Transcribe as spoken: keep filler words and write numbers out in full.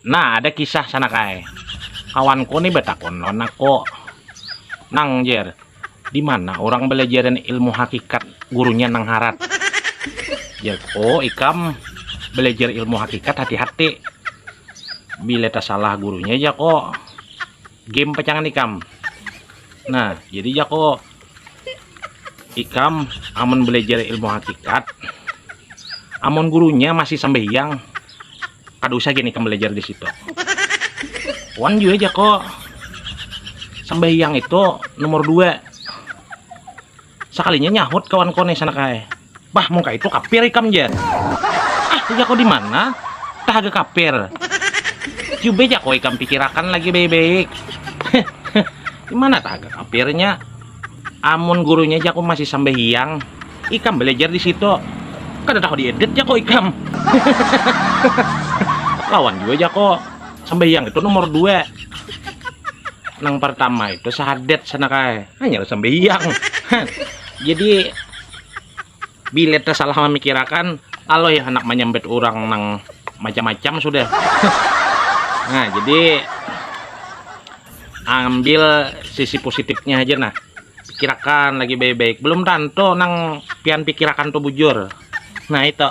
Nah, ada kisah sanak ai. Kawanku ni batakun lawan aku. Nang, jer, di mana orang belajaran ilmu hakikat gurunya nang harat? Jer, oh, ikam belajar ilmu hakikat hati-hati. Bila tasalah gurunya ja ko, game pacangan ikam. Nah, jadi ja ko, ikam amun belajar ilmu hakikat, amun gurunya masih sambahyang, kada usah gini ikam belajar di situ. Wan jua jako, sambahyang itu nomor dua. Sakalinya nyahut kawan kone sana kae, bah, muka itu kapir ikam ja. Ah, jako di mana? Tahaga kapir. Coba jako ikam pikirakan lagi baik-baik. Di mana tahaga kapirnya? Amun gurunya jako masih sambahyang, ikam belajar di situ. Kada tahu diedit jako ikam. Lawan juga jako, sambahyang itu nomor dua. Nang pertama itu sahadat sana kae, hanya sambahyang. Jadi bila salah memikirakan, aloh ya anak menyambet orang nang macam-macam sudah. Nah, jadi ambil sisi positifnya aja nah. Pikirakan lagi baik-baik. Belum tentu nang pian pikirakan tuh bujur. Nah, itu.